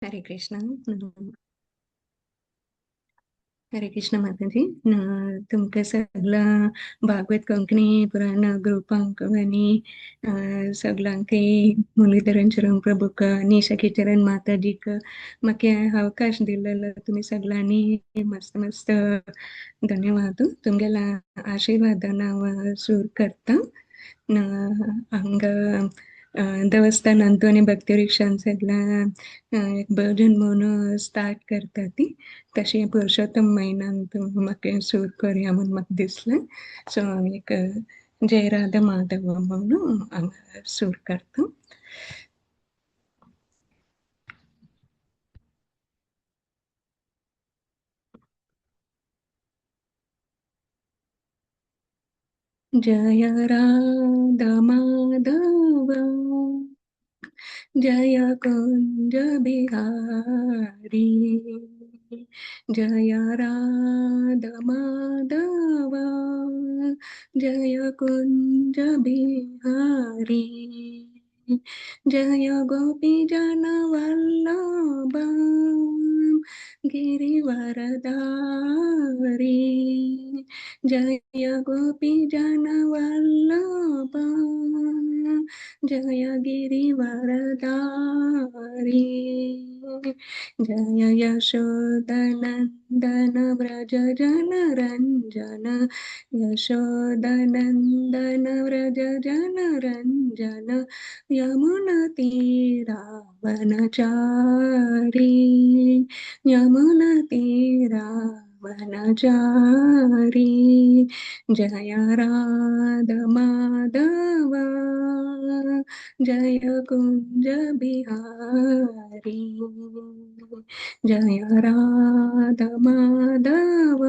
हरे कृष्णा। हरे कृष्ण माताजी। तुमकां सगळ्या भागवत कोंकणी पुराण ग्रुपांक आनी सगळ्यांकय मुरलीधरन चरण प्रभूक निशा चरण माताजीक म्हाका अवकाश दिलेलो तुमी सगळ्यांनी मस्त मस्त धन्यवाद। तुमगेल्या आशिर्वादान हांव सूर करता। हांगा देवस्थान अंतोनी भक्ती रिक्षान सगळ्या एक भजन म्हणून स्टार्ट करता ती तशें पुरुषोत्तम म्हयन्यांत म्हाका सूर करया म्हूण म्हाका दिसलें। सो हांव एक जय राधा माधव म्हणून हांगा सूर करता। जय राधा माधव जय कुंज बिहारी जय राधा माधव जय कुंज बिहारी जय गोपी जन वल्लभ गिरिवरधारी जय गोपी जन वल्लभ जय गिरिवरधारी जय यशोदानंदन व्रज जन रंजन यशोदानंदन व्रज जन रंजन यमुना तीरा वनचारी यमुना तीरा वनचारी जय राधा माधव जय कुंज बिहारी जय राधा माधव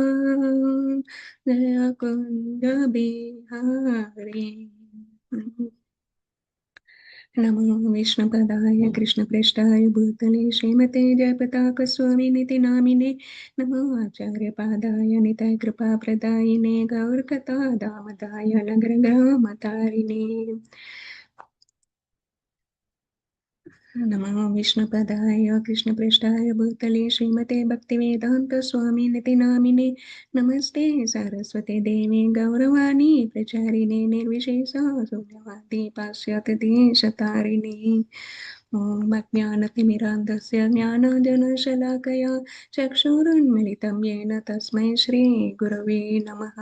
जय कुंज बिहारी। नमो विष्णुपदाय कृष्णप्रेष्ठाय भूतले श्रीमते जयपताक स्वामिनिति नामिने नमो आचार्यपादाय निताय कृपाप्रदायिने गौरकथा दामदाय नगरग्रामतारिणे। नमो विष्णुपदाय कृष्णप्रेष्ठाय भूतले श्रीमते भक्तिवेदांत स्वामिनिति नामिने नमस्ते सरस्वती देवी गौरवाणी प्रचारिणे निर्विशेष शून्यवादी पाश्चात्य देशतारिणे। ॐ अज्ञानतिमिरान्धस्य ज्ञानाञ्जनशलाकया चक्षुरुन्मिलितं येन तस्मै श्रीगुरवे नमः।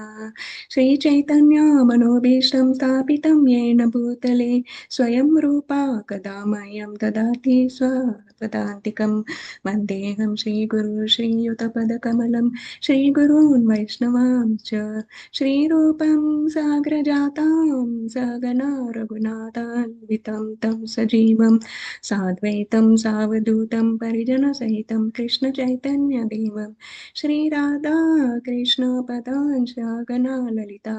श्रीचैतन्यमनोभीष्टं स्थापितं येन भूतले स्वयं रूपा कदा मह्यं ददाति स्वपदान्तिकं। वन्देऽहं श्रीगुरु श्रीयुतपदकमलं श्रीगुरून् वैष्णवां च श्रीरूपं साग्रजातां सगना रघुनाथान्वितं तं सजीवं साद्वैतं सावधूतं परिजनसहितं कृष्ण चैतन्य देवं श्रीराधा कृष्ण पदां गणा ललिता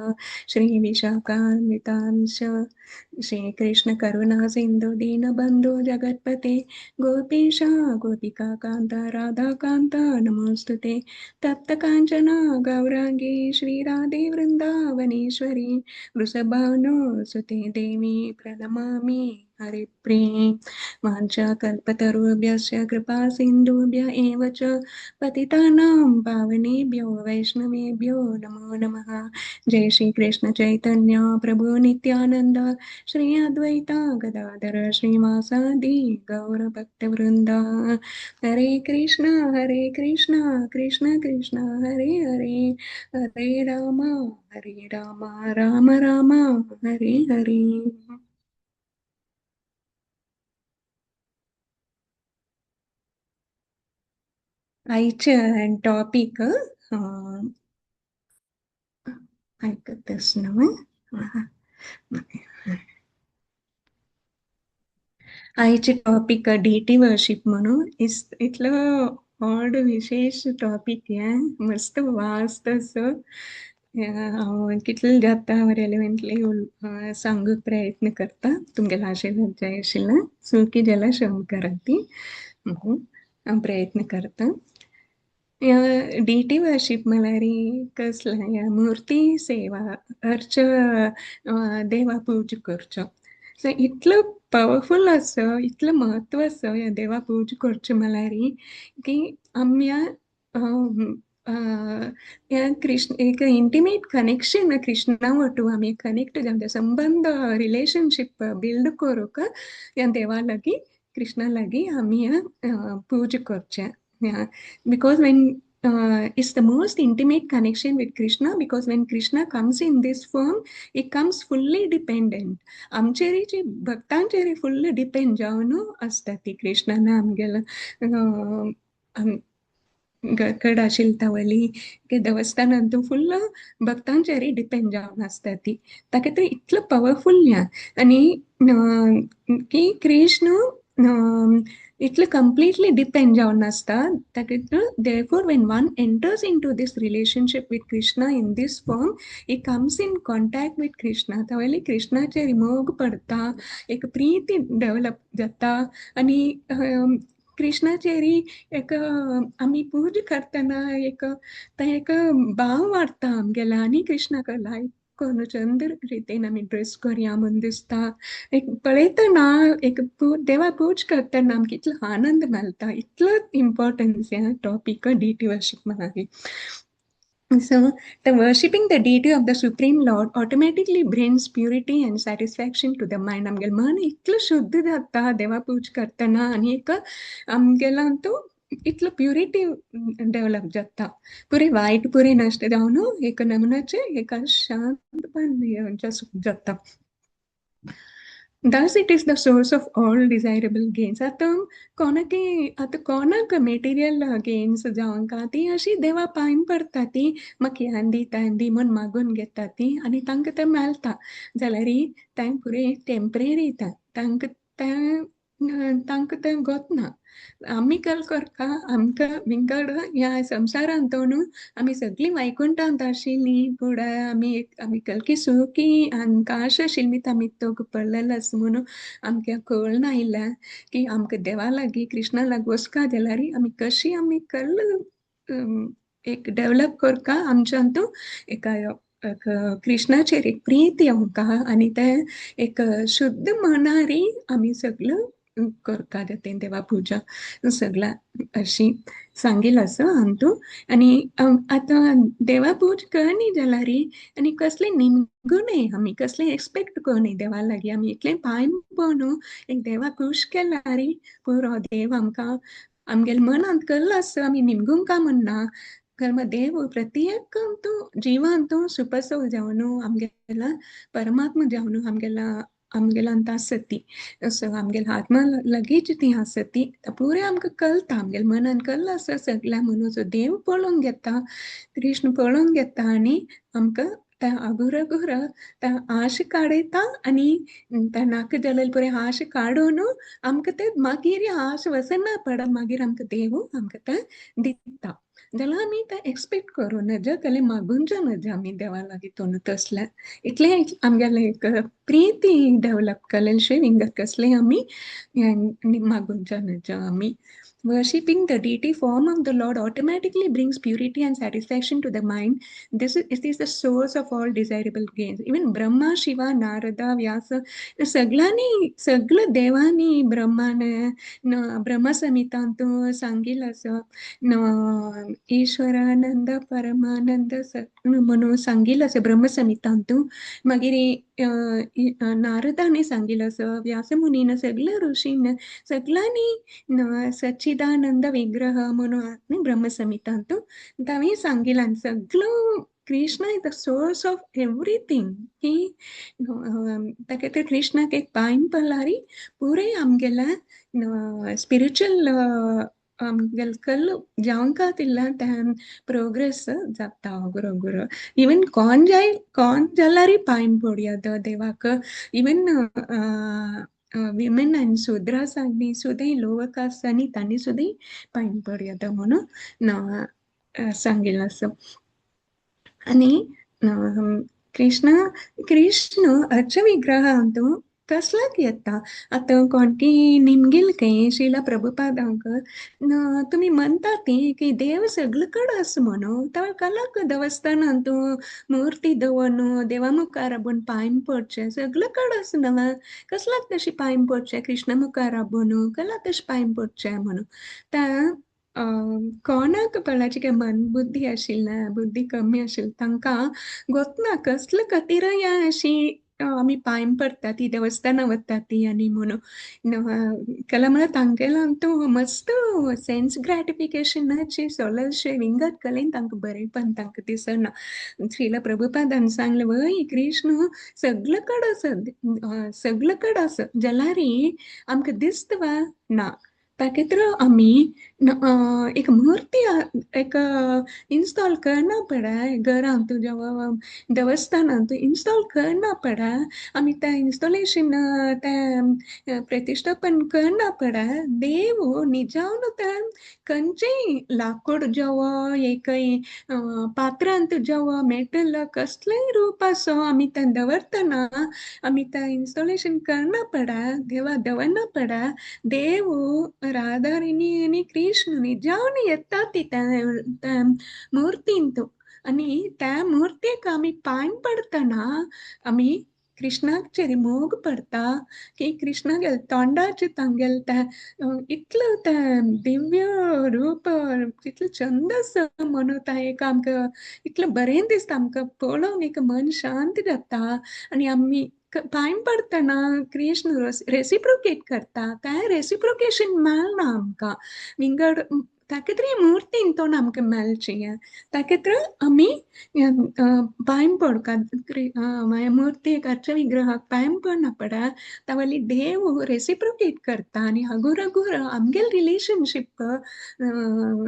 श्रीविशाखान्वितां च श्रीकृष्ण करुणा सिन्धु दीनबन्धु जगत्पते गोपीशा गोपिका कान्त राधाकान्त नमोऽस्तुते। तप्त काञ्चना गौराङ्गी श्रीराधे वृन्दावनेश्वरी वृषभानुसुते देवी प्रणमामि हरिप्रिये। वाञ्छाकल्पतरुभ्यश्च कृपा सिन्धुभ्य एव च पतितानां पावनेभ्यो वैष्णवेभ्यो नमो नमः। जय श्री कृष्ण चैतन्य प्रभु नित्यानंद श्री अद्वैता गदाधर श्रीवासादि गौर भक्तवृंद। हरे कृष्ण कृष्ण कृष्ण हरे हरे हरे राम राम राम हरे हरे। आयचें टॉपीक आयकतच न्हय। आयचें टॉपीक डिटी वर्शीप म्हणून इतलो व्हड विशेश टॉपीक हें मस्त वास्त असो हांव कितलें जाता रेलेवेंटली सांगूंक प्रयत्न करता। तुमगेलो आशिर्वाद जाय आशिल्लो सुखी जाल्यार श्रम करात हांव प्रयत्न करता। डिटी वर्शीप म्हळ्यार कसलें मूर्ती सेवा अर्च देवा पूजा करचो। सो इतलो पावरफूल आसा, इतलें म्हत्व आसा ह्या देवा पूज करचें म्हळ्यार की आमी ह्या कृष्ण एक इंटिमेट कनेक्शन कृष्णा वटू आमी कनेक्ट जावन संबंद रिलेशनशीप बिल्ड करूंक ह्या देवा लागीं कृष्णा लागीं आमी पूज करचें. Because when it's the most intimate connection with Krishna, because when Krishna comes in this form, he comes fully dependent. आमचेरी जी भक्तांचेरी फुल्ली डिपेंड जावन आसता ती कृष्णान आमगेलो कड आशिल्ली की देवस्थानांत फुल्ल भक्तांचेरी डिपेंड जावन आसता ती. ताका ते इतलो पावरफूल ह्या आनी की कृष्ण इतले completely depend जावन आसता ताका. Therefore when one enters into this relationship with Krishna in this form, he comes in contact with Krishna. तवयली कृष्णाचेर मोग पडता, एक प्रीती डेवलप जाता आनी कृष्णाचेरी एक आमी पूज करतना एक ते एक भाव वाडटा आमगेलो आनी कृष्णाक लायक करून चंद्र रितीन आमी ड्रेस करया म्हूण दिसता. एक पळयतना एक देवा पूज करतना आमकां इतलो आनंद मेळटा. इतलो इम्पॉर्टन्स ह्या टॉपीक डिटी वर्शीप म्हळ्यार. So, the worshipping the deity of the Supreme Lord automatically brings purity and satisfaction to the mind. आमगेलें मन इतलें शुद्ध जाता देवा पूज करतना आनी एक आमगेलो तो इतलो प्युरिटी डेवलप जाता. पुरे वायट पुरे नश्ट जावन एक नमुनाचें एक शांतपण जाता. Thus it is the source of all desirable gains. आतां कोणाकी आतां कोणाक मेटिरियल गेन्स जावंक ती अशी देवा पांय पडटा ती म्हाका ह्यान दी तान दी म्हूण मागून घेता ती आनी तांकां तें मेळटा. जाल्यार तें पुरें टेंपरेरी तें तांकां तें तांकां तें गोतना. आमी कल करता आमकां विंगड ह्या संवसारांत न्हू आमी सगळीं वैकुंठांत आशिल्लीं पूण आमी आमी कलकी सुखी आनी काश आशिल्ली आमी तोग पडलेलो आसा म्हणून आमकां कळना आयलें की आमकां देवा लागीं कृष्णा लागीं वचका जाल्यार आमी कशी आमी कल एक डेवलप करता आमच्यान एका कृष्णाचेर एक प्रीती आमकां आनी तें एक शुद्ध मनारी आमी सगळं करता तें देवा पुजा सगळ्या अशी सांगील आसा अंतू. आनी आतां देवा पूज करनी जाल्यार आनी कसलें निमगू न्हय आमी कसलें एक्सपेक्ट करनी देवा लागीं आमी इतलें पांय पळोवन एक देवा खूश केल्यार पुरो देव आमकां आमगेल्या मनांत कल्ल आसा आमी निमगूंक काय म्हणना कर्म देव प्रत्येक तूं जिवान तूं सुपसोल जावन आमगेला परमात्मा जावन आमगेला आमगेला आसत ती सो आमगेल्या आत्मा लागींच ती आसत ती पुरें आमकां कळटा आमगेल्या मनान कल्ल आसा सगळ्या म्हणून सो देव पळोवन घेता कृष्ण पळोवन घेता आनी आमकां त्या अगुर अगुर त्या आश काडयता आनी त्या नाका जालेले पुरें आश काडून आमकां ते मागीर आश वचना पड मागीर आमकां देव आमकां तें दिता. जाल्यार आमी तें एक्सपेक्ट करूं नज जाल्यार मागूंचे नज आमी देवा लागीं तोन तसलें इतलें आमगेलें एक प्रीती डेवलप केलें विंगड कसलें आमी मागूंचे नज आमी. Worshipping the deity form of the Lord automatically brings purity and satisfaction to the mind. This is, it is the source of all desirable gains. Even Brahma, Shiva, Narada, Vyasa, सगळ्यांनी सगळं देवांनी ब्रह्मान ब्रह्म संहितांत सांगिल आसा ईश्वरानंद परमानंद म्हणून सांगिल आसा ब्रह्म संहितांत. मागीर नारदांनी सांगिल आसा, व्यासमुनीन, सगळ्या ऋषीन सगळ्यांनी सच्चिदानंद विग्रह म्हणून ब्रह्मसंहितांत तांणी सांगिलां. सगळो Krishna is the source of everything की ताका ते कृष्णाक एक पांय पडल्यार पुरें आमगेल्या स्पिरिच्युअल आमगेले कल जावंक तिल्ला तें प्रोग्रेस जाता अगुर अगुर. इवन कोण जाय कोण जाल्यार पांय पडया देवाक. इवन विमेन आनी सुद्रासांनी सुद्दां लोवर कास्टांनी तांणी सुद्दां पांय पडया म्हणून सांगिल्लें आसा. आनी कृष्ण कृष्ण अर्च विग्रहांत कसल्याक येता. आतां कोणकी निमगील खंय श्रीला प्रभुपादांक तुमी म्हणटा ती की देव सगळे कडेन आसा म्हणून, तर कलाक देवस्थानांत तूं मुर्ती दवरून देवा मुखार आबून पांय पडचें, सगळे कडेन आसा न्हय, कसल्याक तशें पांय पडचें, कृष्णा मुखार आबून कला तशें पांय पडचें म्हणून. त्या कोणाक पळाची काय मनबुद्धी आशिल्ल्या, बुद्धी कमी आशिल्ली, तांकां गोतना कसले खातीर ह्या अशी आमी पांय पडटा ती देवस्थानां वता ती आनी म्हणून कला म्हळ्यार तांगेलो तूं मस्त सेन्स ग्रॅटिफिकेशनाची सोलशे विंगत कलेन तांकां बरेंपण तांकां दिसना. श्रीला प्रभुपादान सांगलें वय कृष्ण सगळे कडेन आसा, सगळे कडेन आसा, जाल्यार आमकां दिसता वा ना, ताकेत्र आमी एक मूर्ती एक इन्स्टॉल करना पडा घरांत तुज्या देवस्थानांत इन्स्टॉल करना पडा, आमी तें इन्स्टॉलेशन तें प्रतिश्ठापन करना पडा. देव निजावन तें खंयचेय लाकूड जावं एकय पात्रांत जावं मेटल कसलेंय रूप आसो आमी तें दवरतना आमी तें इन्स्टॉलेशन करना पडा, देवा दवरना पडा. देव राधारिणी आनी कृष्ण निजावन येता ती त्या मुर्तींत आनी त्या मुर्तीक आमी पांय पडटना आमी कृष्णाचेर मोग पडता की कृष्णागेल तोंडाचेर तांगेल तें इतलें तें दिव्य रूप इतलें चंद आसा म्हणून तें एक आमकां इतलें बरें दिसता, आमकां पळोवन एक मन शांत जाता आनी आमी पांय पडटना कृष्ण रेसिप्रोकेट करता, तें रेसिप्रोकेशन मेळना आमकां विंगड ताका तरी मुर्तीन तो आमकां मेळचें, ताका तर आमी पांय पडका मुर्तीक अर्च विग्रहाक पांय पडना पडा, तावली देव रेसिप्रोकेट करता आनी हगूर हगूर आमगेल रिलेशनशीप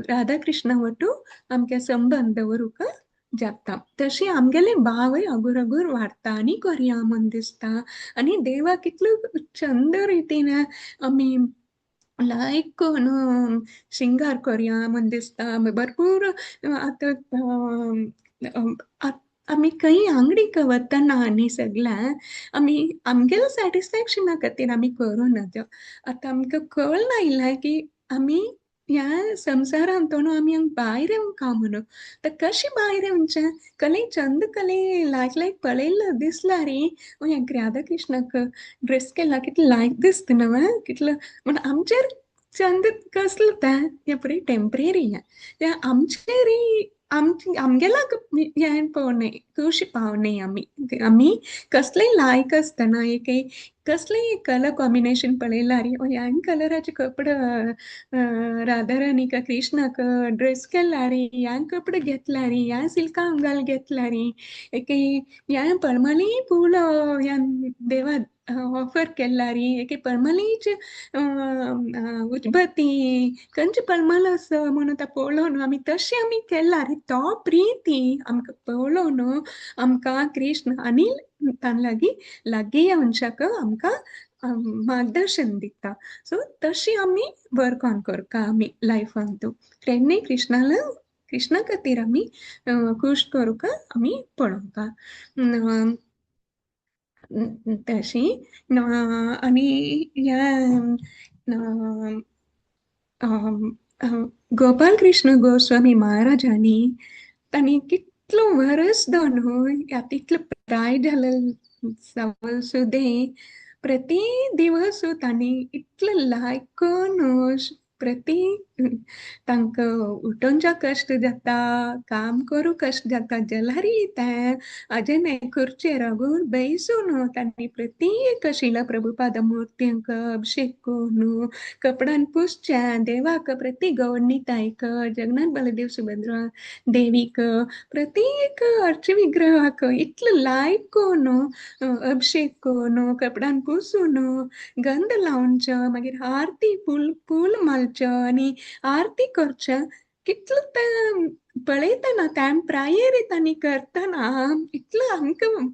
राधा कृष्णा वटू आमगे संबंद दवरूंक जाता. तशी आमगेले भावय हगूर हगूर वाडटा आनी करया म्हूण दिसता आनी देवाक कितलो चंद रितीन आमी लायक करून शिंगार करया म्हूण दिसता. भरपूर आतां आमी खंय आंगडीक वतना आनी सगळें आमी आमगेल्या सॅटिस्फॅक्शना खातीर आमी करूं नजो. आतां आमकां कळना आयलां की आमी ह्या संवसारांत आमी हांगा भायर येवंक म्हणून, तर कशें भायर येवचें, कले चंद कले लायक लायक पळयलें दिसला रे, ह्या राधा कृष्णाक ड्रेस केला कितलें लायक दिसता न्हय, कितलो म्हण आमचेर चंद कसलो तें हें पळय टेंपरेरी हें आमचेर आमगेल्याक हें पळोवनय खोशी पावनय आमी आमी कसलेय लायक आसतना एक कसलेय कलर कॉम्बिनेशन पळयल्यार ह्या कलराचे कपडे राधाराणीक कृष्णाक ड्रेस केला रे, ह्या कपडे घेतला रे, ह्या सिल्का अंगाल घेतला रे, एक ह्या परमली फूल ह्या देवा ऑफर केला रे, एके परमलीच उजबती खंयचे परमल आसा म्हणून तो पळोवन आमी तशें आमी केला रे, तो प्रिती आमकां पळोवन आमकां कृष्ण आनी तान लागीं लागीं येवच्याक आमकां मार्गदर्शन दिता. सो तशें आमी वर्क ऑन करता आमी लायफांत, तेन्ना कृष्णाला कृष्णा खातीर आमी खूश करूंक आमी पळोवंक तशी. आनी ह्या गोपाल कृष्ण गोस्वामी महाराजांनी तांणी कितलो वरस दोन तितलो प्राय जालें सुदें प्रति दिवस तांणी इतलो लायक करून प्रति तांकां उठोवच्या कश्ट जाता, काम करूं कश्ट जाता, जाल्यार तें अजून खुर्चेर रागून बैसून तांणी प्रत्येक शिला प्रभुपाद मुर्त्यांक अभिषेक करून कपड्यान पुसचें, देवाक प्रति गौरनिताईक जगन्नाथ बलदेव सुभद्रा देवीक प्रत्येक अर्च विग्रहाक इतलो लायक करून अभिषेक करून कपड्यान पुसून गंध लावचें, मागीर आरती फूल फूल मालचें आनी आरती करचें, कितलो तें पळयतना तें प्रायर तांणी करतना इतलो आमकां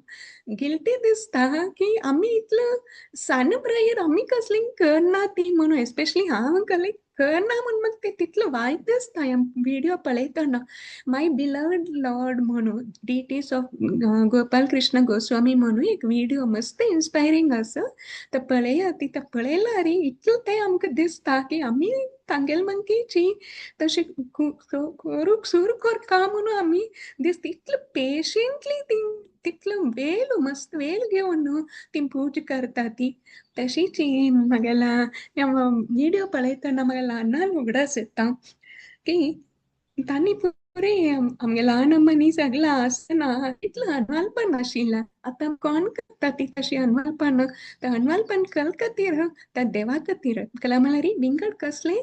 गिल्टी दिसता की आमी इतलो सान प्रायर आमी कसली करना ती म्हणून, एस्पेशली हांव कसली करना म्हूण म्हाका ते तितलो वायट दिसता व्हिडियो पळयतना. माय बिलव्ड लॉर्ड म्हणून डिटीज ऑफ गोपाल कृष्ण गोस्वामी म्हणून एक व्हिडियो मस्त इन्स्पायरींग आसा, तो पळया. ती पळयला रे इतलो ते आमकां दिसता की आमी तांगेले मंकीची तशें करूंक सुरू करता म्हणून आमी दिसता. इतलो पेशंटली ती तितलो वेळ मस्त वेळ घेवन न्हू ती पूजा करता ती. तशीच म्हागेल्या व्हिडियो पळयतना म्हाका ल्हान उगडास येता की तांणी पुरे आमगे ल्हान मनीस सगळें आसतना इतलें अनवालपण आशिल्लें. आतां कोण करता ती तशी अनवालपण? तर अनवालपण कल खातीर, त्या देवा खातीर. कला म्हळ्यार विंगड कसलें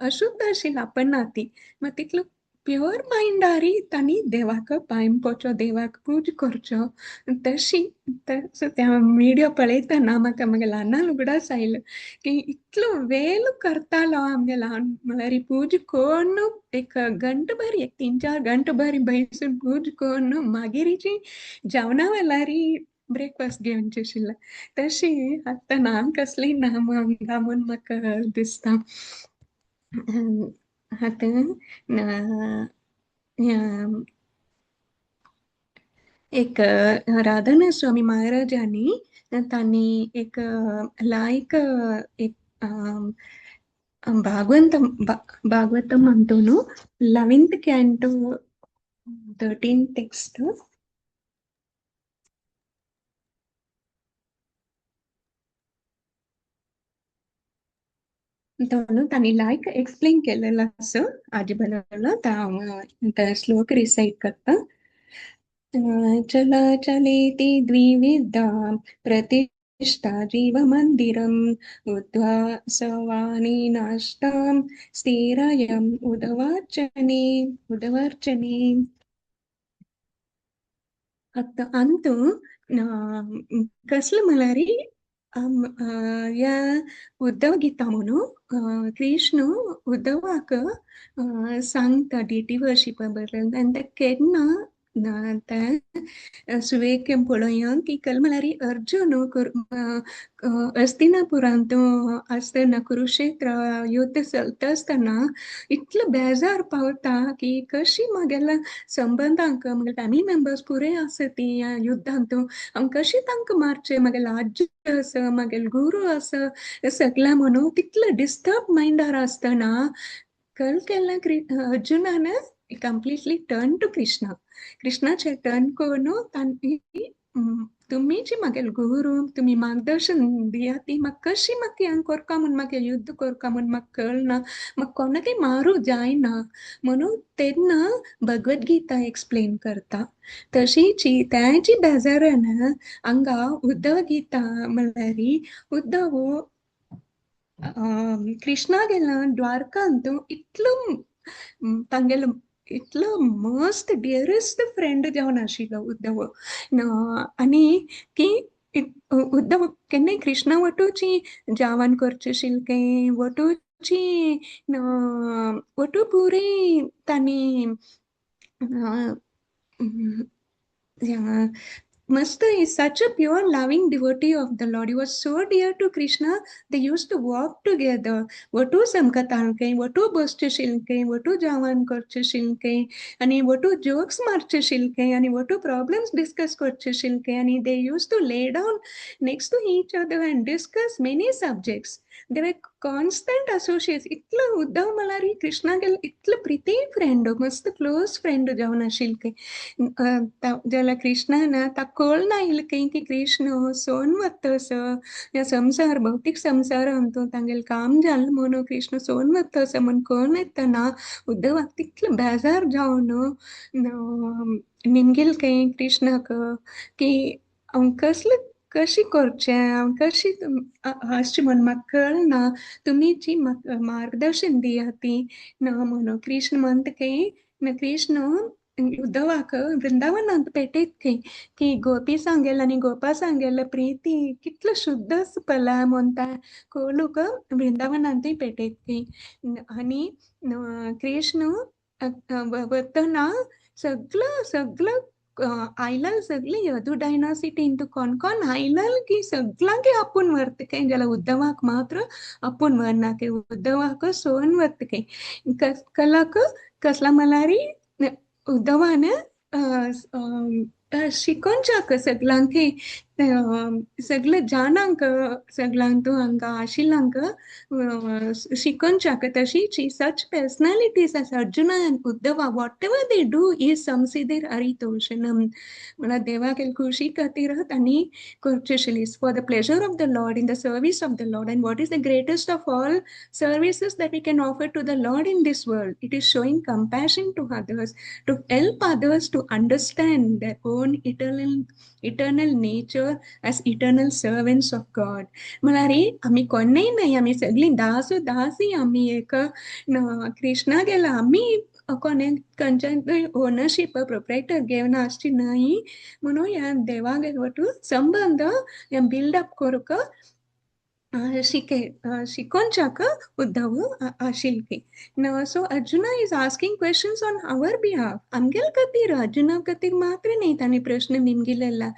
अशुद्ध आशिल्लें आपण ना ती. मागीर तितलो प्युअर मायंडारी तांणी देवाक पांय पडचो, देवाक पूज करचो. तशी त्या व्हिडियो पळयतना म्हाका म्हागे ल्हान उगडास आयलो की इतलो वेळ करतालो आमगे ल्हान म्हळ्यार पूज करून एक घंटो भर, एक 3-4 घंटो भर बैसून पूज करून मागीरची जेवणा वेळार ब्रेकफास्ट घेवचें आशिल्लें. तशी आतां ना कसली ना म्हूण म्हाका दिसता. आतां एक राधानाथ स्वामी महाराजांनी तांणी एक लायक एक भागवंतम भागवतम म्हणतो न्हू 11th canto 13th text तो तांणी लायक एक्सप्लेन केलेलो आसा हाजे बरोबर श्लोक रिसायट करता. चला चलेति द्विविधा प्रतिष्ठा जीवमन्दिरम् उद्वासवाणी नाष्टां स्थिरयम् उदवार्चने उदवार्चने. आतां अंतू कसलें म्हळ्यार ह्या उद्धव गीता म्हणून कृष्ण उद्धवाक सांगता डिटी वर्शिपा बद्दल. आनी ते केन्ना ते सुवेक पळोवया की कल म्हळ्यार अर्जुन हस्तिनापुरांत आसतना कुरुक्षेत्र युद्ध चलता आसतना इतलो बेजार पावता की कशी म्हागेल्या संबंदांक म्हागेले फॅमिली मेंबर्स पुरे आसा ती ह्या युद्धांत, हांव कशी तांकां मारचें, म्हागेलो आज्जो आसा, म्हागेलो गुरू आसा, सगळें म्हणून तितलो डिस्टर्ब मायंडार आसतना कल केन्ना अर्जुनान कंप्लिटली टर्न टू कृष्णा. कृष्णाचे टर्न करून तांणी तुमी जी म्हागेले गुरू, तुमी मार्गदर्शन दिया ती म्हाका कशी म्हाका हें करता म्हूण म्हाका युद्ध करता म्हूण म्हाका कळना, म्हाका कोणाकय मारूं जायना म्हणून तेन्ना भगवद्गीता एक्सप्लेन करता. तशीच तेजी बेजारान हांगा उद्धव गीता म्हळ्यार उद्धव कृष्णा गेला द्वारकांत इतलो तांगेलो इतलो मोस्ट डियरेस्ट फ्रेंड जावन आशिल्लो उद्धव. आनी की उद्धव केन्नाय कृष्णा वटूची जेवण करचें आशिल्लें, वटूची वटू पुरी तांणी मस्त is such a pure loving devotee of the Lord. He was so dear to Krishna. They used to walk together. वटू समकतालकें, वटू बसचें आशिल्लें, वटू जेवण करचें आशिल्लें, आनी वटू जोक्स मारचें आशिल्लें, आनी वटू प्रॉब्लम्स डिस्कस करचें आशिल्लें, आनी they used to lay down next to each other and discuss many subjects. They were constant associates. इतलो उद्धव म्हळ्यार कृष्णागेलो इतलो प्रिती फ्रेंड, मस्त क्लोज फ्रेंड जावन आशिल्लें. जाल्यार कृष्णान ताका कळना आयलें खंय की कृष्ण सोडून वता असो ह्या संवसार भौतीक संवसारांत तांगेलें काम जालें म्हणून कृष्ण सोडून वता असो म्हूण कळून येतना उद्धवाक तितलो बेजार जावन निमगील खंय कृष्णाक की हांव कसलें कशी करचें, हांव कशी आसचें म्हूण म्हाका कळना, तुमी जी म्हाका मार्गदर्शन दिया ती ना म्हणून. कृष्ण म्हणटा खंय, कृष्ण उद्धवाक वृंदावनांत पेटयत खंय की गोपी सांगेल आनी गोपा सांगेल प्रिती कितलो शुद्ध आसा पळय म्हणटा कोलूक वृंदावनांतूय पेटयत खंय. आनी कृष्ण वतना सगळो सगळो आयलाल सगळी यदू डायनासिटीन तूं कोण कोण आयलाल की सगळ्यांक आपूण व्हरता काय, जाल्यार उद्धवाक मात्र आपूण व्हरना की उद्धवाक सोन व्हरता काय. कलाक कसला म्हळ्यार उद्धवान शिकोवच्याक सगळ्यांक, सगळे जाणांक, सगळ्यांक हांगा आशिल्ल्यांक शिकोवच्याक. तशीच सच पर्सनॅलिटीज आसा Arjuna and Uddhava, whatever they do is संसिदेर हरितोषणम. म्हळ्यार देवाक खुशी खातीर तांणी करचें आशिल्ली, for the pleasure of the Lord, in the service of the Lord. And what is the greatest of all services that we can offer to the Lord in this world? It is showing compassion to others, to help others to understand their own eternal nature as eternal servants of God. म्हळ्यार आमी कोणूय न्हय, आमी सगळीं दासू दासी, आमी एक कृष्णा गेला, आमी कोणे खंयच्याय ओनरशीप प्रोप्रायटर घेवन आसची न्हय म्हणून ह्या देवागेर वटून संबंद बिल्डअप करूंक शिकोवच्याक उद्धव आशिल्ली. So Arjuna is asking questions on our behalf. आमगेले खातीर, अर्जुना खातीर मात्र न्ही तांणी प्रश्न निमगिलेला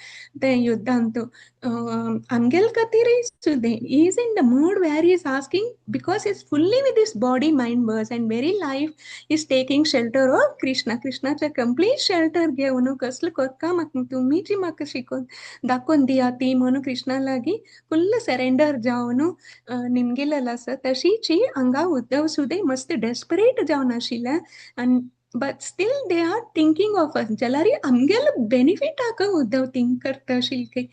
ते युद्धांत, आमगेले खातीरय सुद्दां. He is in the mood where he is asking because is fully with his body, mind, words and very life is taking shelter of Krishna. कृष्णाचे कंप्लीट शेल्टर घेवन कसलो करका म्हाका तुमीची म्हाका शिकोवन दाखोवन दिया ती म्हणून कृष्णा लागीं फुल्ल सरेंडर जावन निमगिलेलो आसा. तशीच हांगा उद्धव सुद्दां मस्त डेस्परेट जावन आशिल्ले आनी but still they are thinking of us. जाल्यार आमगेले बेनिफिटाक उद्धव थिंक करता आशिल्ले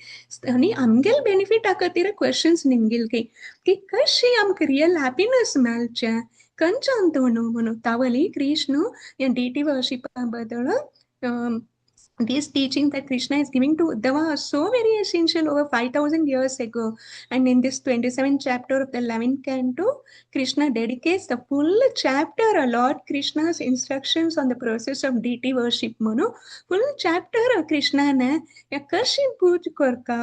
आनी आमगेले बेनिफिटा खातीर क्वेश्चन्स निमगिले की कशी आमकां रियल हॅपिनस मेळचें खंयच्यान तोणू म्हणून. तावली कृष्ण ह्या डिटी वर्शिपा बद्दल this teaching that Krishna is giving to Uddhava are so very essential over 5,000 years ago. And in this 27th chapter of the 11th canto, Krishna dedicates the full chapter, a Lord Krishna's instructions on the process of deity worship. Manu, full chapter Krishna ने या कशी पूज करका,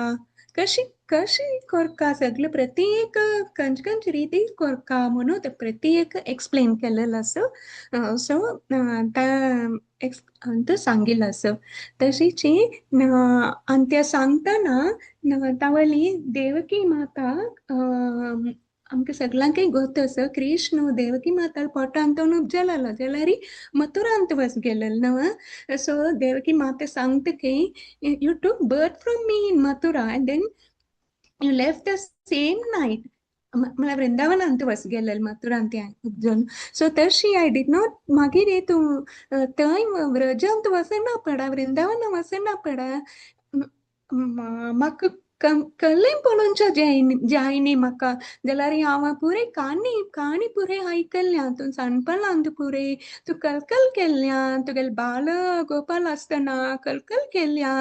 कशी कशी करका, सगळे प्रत्येक खंयचे खंयचे रिती करका म्हणून ते प्रत्येक एक्सप्लेन केलेलं आसा. सो तो सांगिल्लो आसा. तशीच आनी ते सांगतना तावली देवकी माता आमकां सगळ्यांकय गोत आसा, कृष्ण देवकी माता पोटांत उपजलेलो जाल्यार मथुरांत वच गेलेलो न्हू. सो देवकी माता सांगता की you took birth from me in Mathura and then you left the same night. म्हळ्यार वृंदावनांत वच गेलेलो मथुरांत उपजून. सो तशी I did not मागीर तूं थंय व्रजांत वचना पडा, वृंदावना वचना पडा, म्हाका कलें पळोवच्या जायनी म्हाका, जाल्यार हांव पुरे काणी काणी पुरे आयकल्या, तूं साणपणांत पुरे तूं कलकल केल्या, तुगेले बाल गोपाल आसतना कलकल केल्या,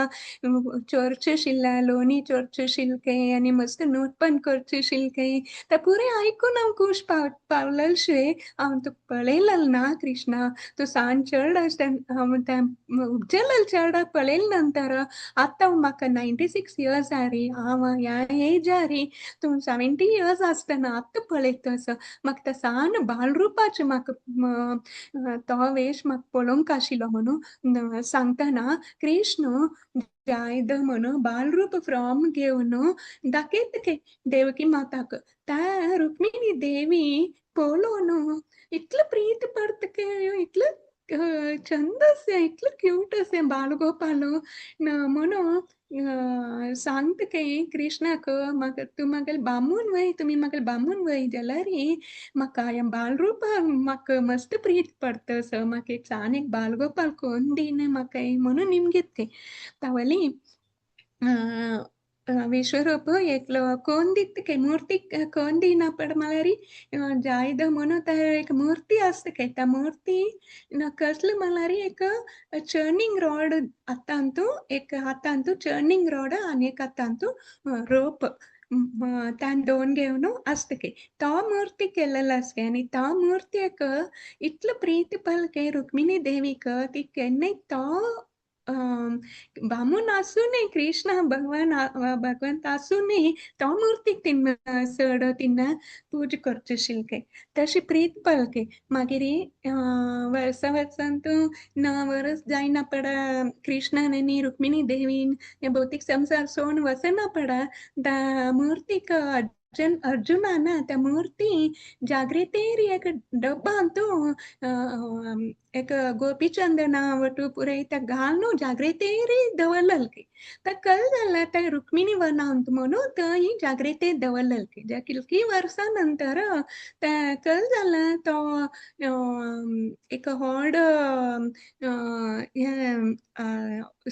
चोरचे आशिल्ले लोणी चोरचे आशिल्ले आनी मस्त नोटपण करचे आशिल्ले, ते पुरे आयकून हांव खूश पावलेशें. हांव तुका पळयलें ना कृष्णा, तूं सान चेडो आसतना हांव तें उपजलेलें चेडो पळयलें नंतर आतां म्हाका 96 इयर्स जाली, हांव ह्या एजार तूं 70 इयर्स आसतना आतां पळयता असो म्हाका त्या सान बालरुपाचें म्हाका तो वेश म्हाका पळोवंक आशिल्लो म्हणून सांगतना कृष्ण जायद म्हणून बालरूप फ्रॉम घेवन दाखयता देवकी माताक. त्या रुक्मिणी देवी पळोवन इतलो प्रीत पडटा इतलो चंद आसा, इतलो क्यूट आसा बालगोपाल म्हणून सांगता की कृष्णाक म्हाका तूं म्हागेले बामून वय, तुमी म्हागेले बामून वय जाल्यार म्हाका ह्या बालरुपाक म्हाका मस्त प्रीत पडटा असो, म्हाका एक सान एक बालगोपाल कोन्न दीन म्हाका म्हणून निमगीत थंय. तावली विश्वरूप एकलो कोन्न दिता काय मुर्ती कोन्न दिना पड म्हळ्यार जायद म्हणून थंय एक मुर्ती आसता काय, त्या मुर्ती कसली म्हळ्यार एक चर्निंग रॉड हातांतू, एक हातांतू चर्निंग रॉड आनी एक हातांतू रोप तान दोन घेवन आसता काय, तो मुर्ती केलेलो आसता. आनी तो मुर्तीक इतलो प्रीत पडलो की रुक्मिणी देवीक ती केन्नाय तो बामून आसूनय कृष्ण भगवान भगवंत आसूनय तो मुर्तीक तिन चड तिन पूजा करचे आशिल्ले खंय. तशी प्रीत पलके मागीर वर्सा वर्सान तूं ना वरस जायना पडा कृष्णान आनी रुक्मिणी देवीन हे भौतीक संवसार सोडून वचना पडा त्या मुर्तीक अर्जुनान त्या मूर्ती जागृतेर एक डब्बांतू एक गोपीचंदना वटू पुरय त्या घालून जागृतेर दवरलेल की त्या कल जाला त्या रुक्मिणी वनांत म्हणून थंय जागृतेर दवरलेल की ज्या कितकी वर्सां नंतर त्या कल जाला तो एक व्हड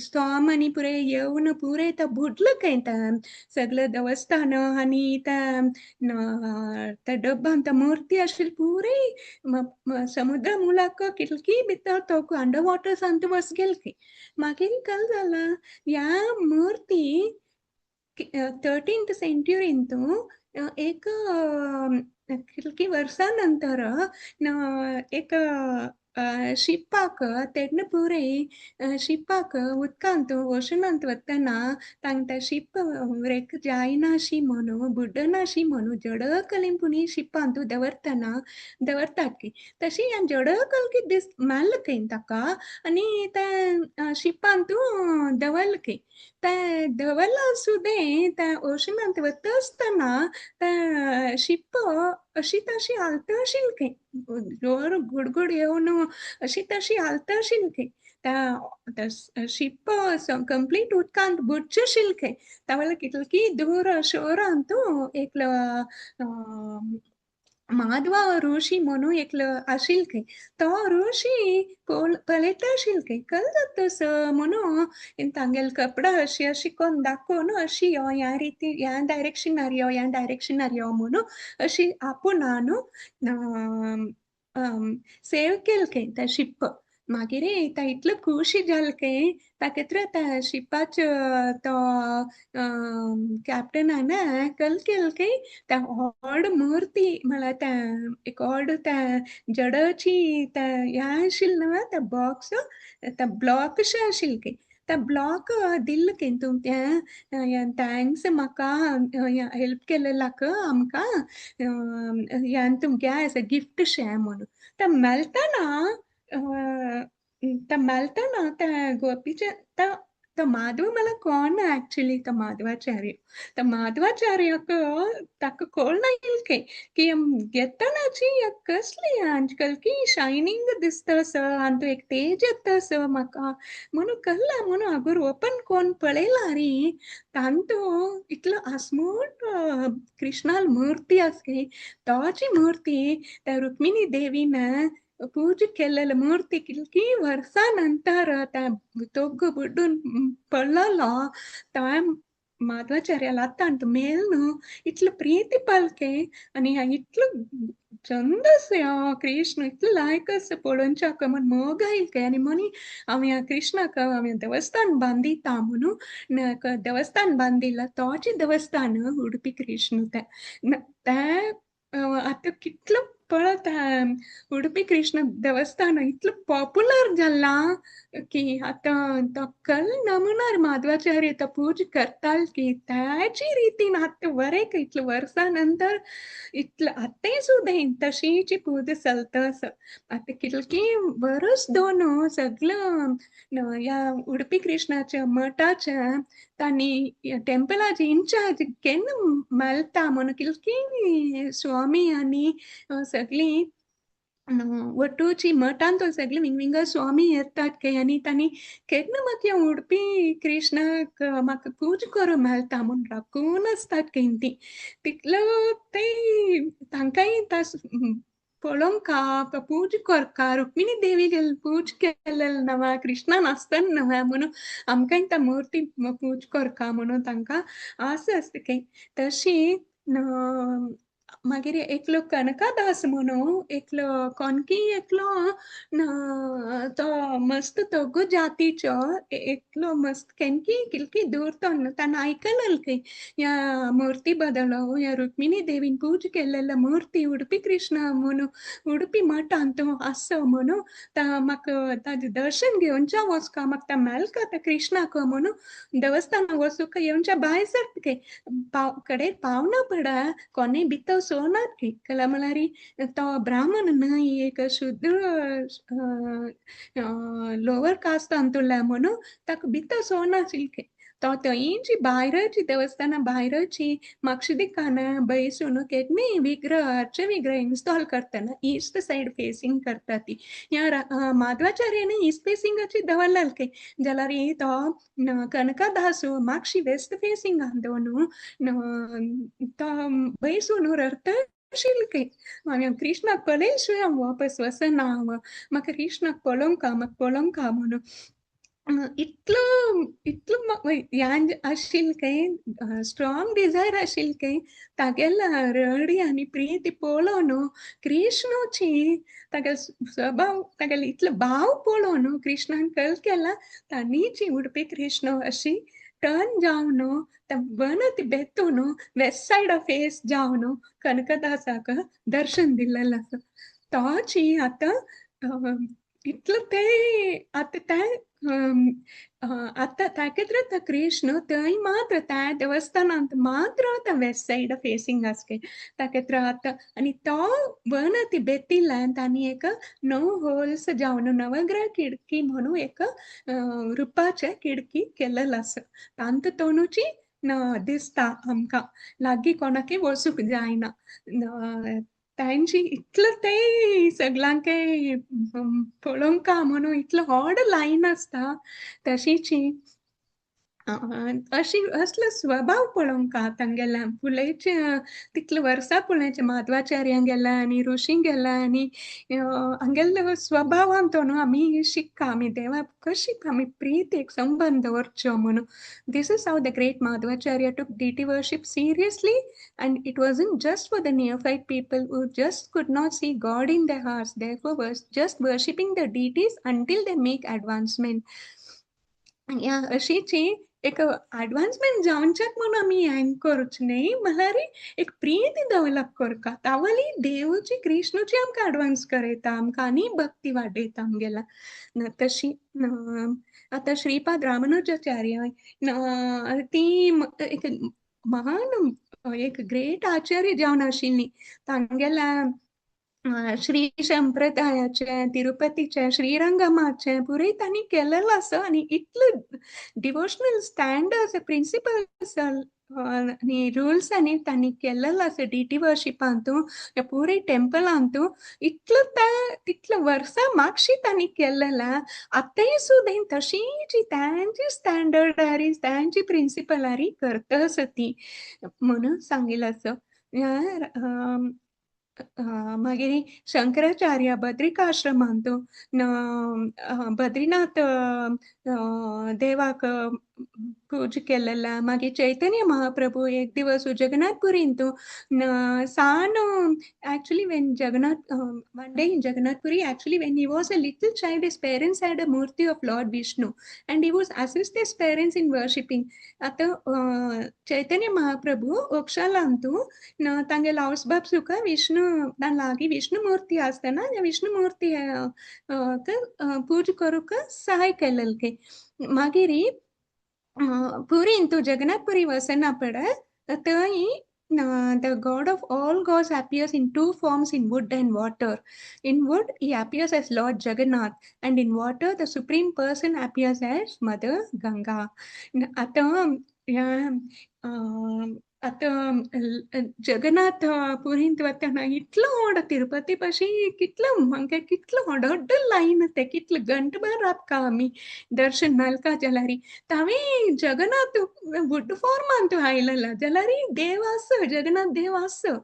स्टॉर्म आनी पुरे येवन पुरे तो बुडलो खंय त्या सगळें देवस्थान आनी त्या त्या डब्बान त्या मूर्ती आशिल्ली पुरे समुद्र मुलाक कितकी भितर तो अंडर वॉटर सांत वस गेल खंय. मागीर कल जाला ह्या मूर्ती 13th सेंच्युरींतू एक कितकी वर्सां नंतर एक शिपाक तेन्ना पुरे शिपाक उदकांत ओशनांत वतना तांकां शिप व्रेक जायनाशी म्हणून बुडनाशी म्हणून जडकलीन पुणी शिपांत दवरतना दवरतात की तशी ह्या जडकल की दीस मारल खंय ताका आनी त्या शिपांत दवरल खंय. त्या दवरला सुद्दां त्या ओशनांत वता आसतना त्या शिप अशी तशी हालता आशिल्ली खंय, जोर गुडगुड येवन अशी तशी हालता आशिल्ली खंय. त्या शिप कंप्लीट उदकांत बुडचें आशिल्लें खंय. त्या वेळार कितकी दूर शोरांतू एकलो माधवा ऋषी म्हणून एकलो आशिल्लो खंय. तो ऋषी पळयता आशिल्लो खंय, कल जाता म्हणून तांगेले कपडा अशी अशी कोन्न दाखोवन अशी यो ह्या रिती ह्या डायरेक्शनार यो ह्या डायरेक्शनार यो म्हणून अशी आपूण न्हू सेव केल खंय त्या शिप. मागीर ता इतलो खुशी जाल खंय ताका त्या शिपाचो तो कॅप्टनान कल केल खंय त्या व्हड मूर्ती म्हळ्यार त्या एक व्हड त्या जडाची त्या ह्या आशिल्लें न्हू त्या बॉक्स त्या ब्लॉक अशें आशिल्लें खंय. त्या ब्लॉक दिल्लो खंय तूं त्या thanks म्हाका हेल्प केलेल्याक आमकां ह्यान तुमगे एज अ गिफ्ट शें म्हणून. त्या मेळटना त्या मेळटना त्या गोपीचे तो माधव मला कोण ऍक्च्युली तो माधवाचार्य. त्या माधवाचार्याक ताका कळना येयल खंय की घेतनाची कसली आजकाल की शायनींग दिसता असं आनी तो एक तेज येता असं म्हाका म्हणून कळला म्हणून अगोर ओपन कोण पळयला रे तांतू इतलो आसमूट कृष्णाल मूर्ती आसा खंय तोची मूर्ती त्या रुक्मिणी देवीन पूजा केलेले मूर्ती कितकी वर्सां नंतर त्या तोग्ग बुडून पडलेलो त्या माधवाचार्याला आतां मेल न्हू इतलो प्रीती पालके आनी इतलो चंद आसा कृष्ण इतलो लायक आसा पळोवच्याक म्हण मोग आयल खंय. आनी म्हणी हांव ह्या कृष्णाक हांवें देवस्थान बांदिता म्हणून देवस्थान बांदिलां तोचें देवस्थान उडुपी कृष्ण तें तें आतां कितलो पळत उडुपी कृष्ण देवस्थान इतलें पॉप्युलर जालां की आतां तो कल नमुनार माधवाचार्य तो पूजा करताल की त्याची रितीन आतां बरें इतले वर्सां नंतर इतलें आतांय सुद्दां तशीच पूजा चलता आसा. आतां कितकी वर्स दोन सगळें ह्या उडुपी कृष्णाच्या मठाच्या तांणी टेम्पलाचे इन्चार्ज केन्ना मेळटा म्हणून कितकी स्वामी आनी सगळीं वटूची मठांत सगळीं विंग विंगड स्वामी येतात खंय आनी तांणी केन्ना म्हाका उडपी कृष्णाक म्हाका पूजा करूंक मेळटा म्हूण राखून आसतात खंय तीं. तितलो ते तांकांय पळोवंक पूजा करका रुक्मिणी देवीक पूजा केलेलें नव्या कृष्णान आसतना नव्या म्हणून आमकांय त्या मूर्ती पूजा करका म्हणून तांकां आस आसता खंय. तशी मागीर एकलो कनकादास म्हणून एकलो कोनकी एकलो तो मस्त तोगू जातीचो एकलो मस्त केनकी किलकी दूर तो ताणें आयकलें की ह्या मूर्ती बदलो ह्या रुक्मिणी देवीन पूज केलेल्या मूर्ती उडुपी कृष्ण म्हणून उडुपी मठांत आसा म्हणून म्हाका ताजें दर्शन घेवच्या वचका, म्हाका मेळका त्या कृष्णाक म्हणून देवस्थानाक वचूंक येवच्या भायर सरता कडेन पावना पडा कोणूय भितर सोनात की कला म्हळ्यार तो ब्राह्मण न्हय, एक शुद्ध लोवर कास्टांतुला म्हणून ताका भितर सोनाशिल्लें. तो थंयची भायरची देवस्थाना भायरची माक्षिदिकाना बैसून केन्नाय विग्रह अर्च विग्रह इन्स्टॉल करतना ईस्ट सायड फेसिंग करता ती. ह्या माधवाचार्याने ईस्ट फेसिंगाची दवरलें की जाल्यार तो कनकदासू मागशी वेस्ट फेसिंगान दवरून तो बैसून रडटा आशिल्लें. हांवें कृष्णाक पळयशिवाय हांव वापस वचना, हांव म्हाका कृष्णाक पळोवंक म्हाका पळोवंक म्हणून इतलो इतलो ह्यान आशिल्लें काय स्ट्रॉंग डिजायर आशिल्लें काय तागेल्या रडी आनी प्रिती पळोवन कृष्णाची तागेलो स्वभाव तागेलो इतलो भाव पळोवन कृष्णान कल केला ताणीची उडपी कृष्ण अशी टर्न जावन वनत बेतून वेस्ट सायड फेस जावन कनकदासाक दर्शन दिल्लें आसा. तोची आतां इतलो ते आतां तें आतां ताका कृष्ण थंय मात्र त्या देवस्थानांत मात्र आतां वेस्ट सायड फेसिंग आसके ताका आतां. आनी तो वनती बेतिल्ल्यान तांणी एक णव होल्स जावन नवग्रह खिडकी म्हणून एक रुपाचे खिडकी केलेलं आसा. तांत तोनुची दिसता आमकां, लागीं कोणाकय वचूंक जायना. तांची इतलो ते सगळ्यांक पळोवंक म्हणून इतलो व्हड लायन आसता. तशीची अशी असलो स्वभाव पळोवंक तांगेल्या फुलेचे तितले वर्सां पळयचे माधवाचार्यांगेल्या आनी ऋषींगेल्या आनी हांगेलो स्वभावान तो न्हू आमी शिक्का, आमी देवा कशी आमी प्रीत एक संबंद दवरचो म्हणून. This is how the great Madhvacharya took deity worship seriously and it wasn't just for the neophyte people who just could not see God in their hearts, therefore was just worshipping the deities until they make advancement. ह्या अशीची एक advancement जावच्याक म्हणून आमी हें करचें न्हय, म्हळ्यार एक Preeti develop करता तावली देवची कृष्णची आमकां ऍडवान्स करयता, आमकां आनी भक्ती वाडयता आमगेल्या. तशी आतां श्रीपाद रामानुजाचार्य ती एक महान एक ग्रेट आचार्य जावन आशिल्ली. तांगेल्या श्री संप्रदायाचे तिरुपतीचे श्रीरंगमाचे पुरे तांणी केलेलो आसा आनी इतले डिवोशनल स्टँडर्ड्स प्रिंसिपल्स आनी रुल्सांनी तांणी केलेलो आसा डिटी वर्शिपांतू पुरे टेम्पलांतू. इतलो तितलो वर्सां मागशी तांणी केलेला आतांय सुद्दां तशीच तांची स्टँडर्ड आरी तांची प्रिंसिपल आरी करता आसा ती म्हणून सांगिल्लें आसा. मागीर शंकराचार्य बद्रिकाश्रमांत बद्रीनाथ देवाक पूज केलेला. मागीर चैतन्य महाप्रभू एक दिवस जगन्नाथपुरींत सान actually when Jagannath one day in Jagannathpuri actually when he was a little child his parents had a murti of Lord Vishnu and he was assist his parents in worshipping. आतां चैतन्य महाप्रभू ओक्षालांतू तांगेलो हावसबाब सुका विष्णु लागीं विष्णु मूर्ती आसतना विष्णु मूर्ती पूज करूंक सहाय केलें. मागीर पुरींतू जगन्नाथपुरी वचना पड थंय the God of all gods appears in two forms, in wood and water. In wood, he appears as Lord Jagannath, and in water, the Supreme Person appears as Mother Ganga. आतां आतां जगन्नाथ पुरींत वतना इतलो व्हड तिरुपती पाशी कितलो म्हाका कितलो व्हड व्हड लायन ते कितलो घंटभर राबका आमी दर्शन मेळका जाल्यार तांणी जगन्नाथ वुड फॉर्मांत आयलेला जाल्यार देव आसा, जगन्नाथ देव आसा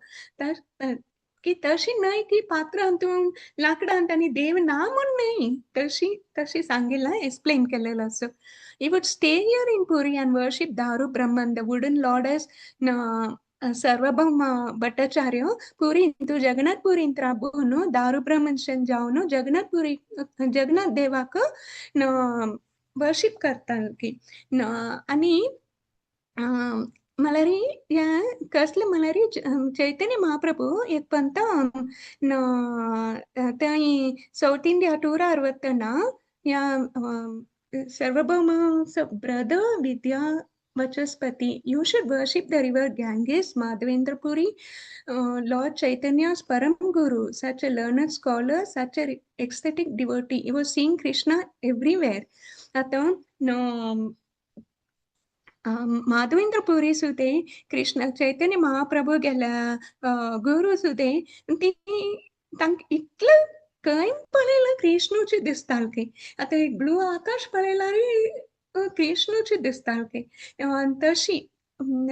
की तशी न्हय की पात्रांत लाकडांत आनी देव ना म्हूण न्हय, तशी तशी सांगिल्लां एक्सप्लेन केलेलो आसा. He would stay here in Puri and worship Daru Brahman, the wooden lord as सार्वभौम भट्टाचार्य पुरींत जगन्नाथ पुरींत राबोवन दारुब्रह्मशन जावन जगन्नाथ पुरी जगन्नाथ देवाक वर्शीप करताली. आनी म्हळ्यार ह्या कसलें म्हळ्यार चैतन्य महाप्रभू एक पंत थंय सावथ इंडिया टुरार वतना ह्या सार्वभौम brother Vidya Vachaspati, you should worship the river Ganges, Madhavendra Puri, Lord Chaitanya's Param Guru, such a learned scholar, such a ecstatic devotee. He was seeing Krishna everywhere. आतां माधवेंद्र पुरी सुद्दां कृष्ण चैतन्य महाप्रभू गेल्या गुरू सुद्दां ती तांकां इतलें खंय पळयल्यार कृष्णूच दिसताले. आतां एक ब्लू आकाश पळयल्यार कृष्णूच दिसताले. तशी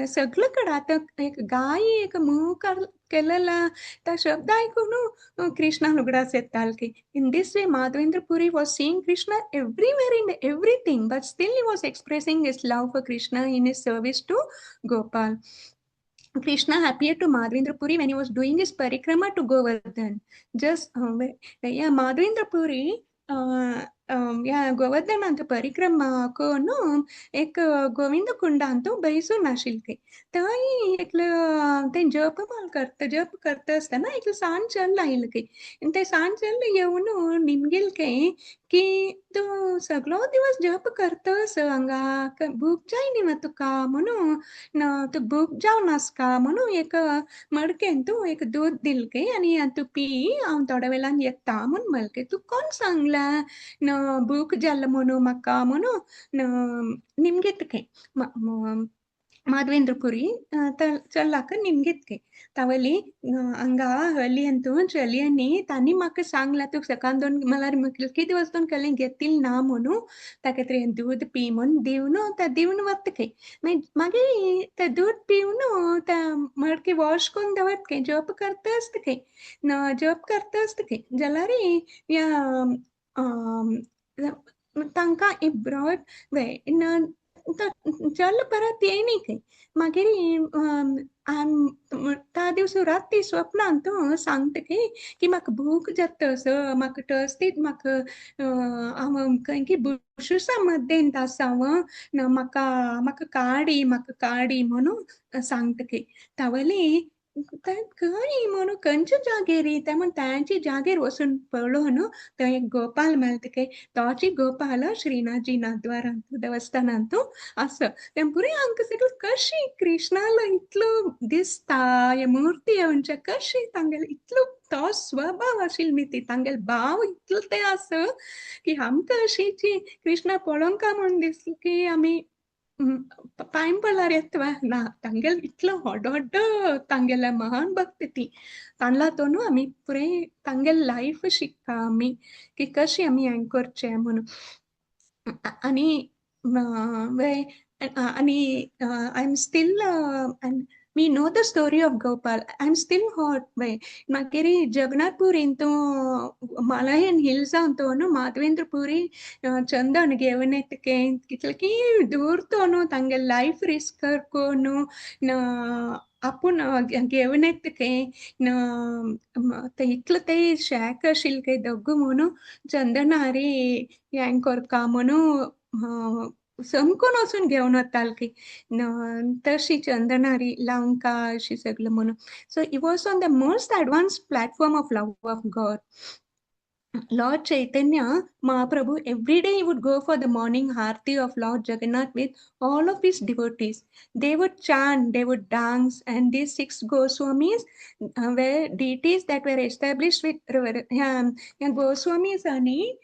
सगळे कडेन आतां एक गाय एक मूग केलेला त्या शब्द आयकून कृष्णान उगडास येताले. In this way Madhavendra Puri was seeing Krishna everywhere in everything, but still he was expressing his love for Krishna in his service to Gopal. Krishna appeared to Madhavendra Puri when he was doing his parikrama to Govardhan. Just yeah, Madhavendra Puri ह्या गोवर्धनांत परिक्रमा करून एक गोविंद कुंडांत बैसून आशिल्ले. थंय एकलो ते जप माल करता जप करता आसतना एकलो सान चल आयलो खंय आनी ते सान चल येवन निमगेल खंय की तूं सगलो दिवस जप करतस हांगा भूक जाय न्ही तुका म्हणून तुका भूक जावन आसका म्हणून एक मडकेन तूं एक दूद दिल खंय आनी तूं पी, हांव थोड्या वेळान येता म्हूण म्हणलें. तुका कोण सांगलां भूक जाल म्हणून म्हाका म्हणून निमगीत खंय माधवेंद्र पुरी चल्लाक निमगीत खंय तावली हांगा हली चलयांनी तांणी म्हाका सांगलां तुका सकाळ दोन म्हळ्यार कितले दिवस दोन केलें घेतील ना म्हणून ताका तरी दूद पी म्हूण दिवन तें दिवन वता खंय. मागीर तें दूद पिवन तें मडकी वॉश करून दवरता खंय जप करता आसता खंय जप करता आसता खंय जाल्यार ह्या तांकां एक ब्रॉड चल परत येयनी खंय. मागीर त्या दिवस राती स्वप्नांत सांगता खंय की म्हाका भूक जाता असो म्हाका टस्टीत म्हाका हांव खंय की बुशुसा मद्देंत आसा हांव म्हाका म्हाका काडी म्हाका काडी म्हणून सांगता खंय. तावली खंय म्हणून खंयच्या जागेर ते म्हण तांचे जागेर वचून पळोवन थंय एक गोपाल मेळटा खंय तोची गोपाल श्रीनाथजी नाथद्वारांत देवस्थानांत आसा. तें पुराय आमकां सगळें कशी कृष्णालो इतलो दिसता हे मुर्ती येवच्या कशी तांगेलो इतलो तो स्वभाव आशिल्लो न्ही ती तांगेलो भाव इतलो ते आसा की आमकां अशीची कृष्णा पळोवंक म्हूण दिसलें की आमी पांय पडल्यार येता ना तांगेलो इतलो व्हड व्हड तांगेल्या महान भक्त ती तांडला तो न्हू आमी पुराय तांगेले लायफ शिकता आमी की कशी आमी हें करचें म्हणून. आनी आनी I am still we know the story of Gopal. I am still hot. मागीर जगन्नाथपुरींत मालयन हिल्सांत तो न्हू माधवेंद्र पुरी चंदन घेवन येता कितले की दूर तो न्हू तांगे लायफ रिस्क करून आपूण घेवन येता खंय इतलो ते शॅक आशिल्ले खंय दोग म्हणून चंदनारी हें करका म्हणून समकून वचून घेवन वताले खंय तशी चंदनारी लावंका अशी सगळें म्हणून. So he was on the most advance platform of love of God. Lord Chaitanya Mahaprabhu, every day he would go for the morning aarti of Lord Jagannath with all of his devotees. They would chant, they would dance, and these six Goswamis were deities that were established with Goswamis ani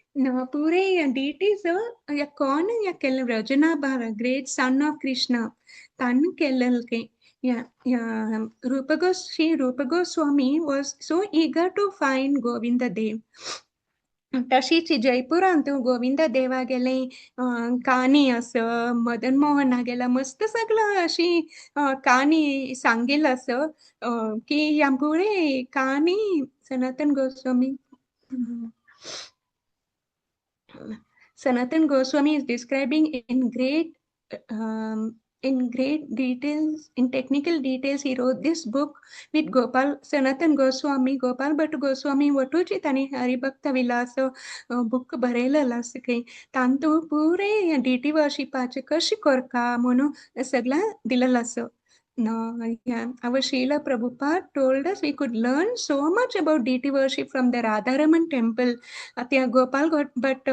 pure deities या कोण या केले Vrajanabha, great son of Krishna, tan kellalke. Yeah, yeah. Sri Rupa Goswami was so eager to find Govinda Dev. तशीच जयपुरांत गोविंद देवा गेले काणी आसा, मदन मोहना गेला, मस्त सगळं अशी काणी सांगेल आसा की ह्या पुरे काणी Sanatan Goswami. Sanatan Goswami is describing in great In great details, in technical details, he wrote this book with Gopal Sanatan Goswami, Gopal Bhatt Goswami वटूची तांणी हरिभक्त विलास बूक बरयलेलो आसा खंय. तांतू पुरे डिटी वर्शिपाचें कशें करका म्हणून सगळें दिलेलें आसा. No, yeah. Our Srila Prabhupada told us we could learn so much about deity worship from the Radharaman temple. त्या गोपाल भट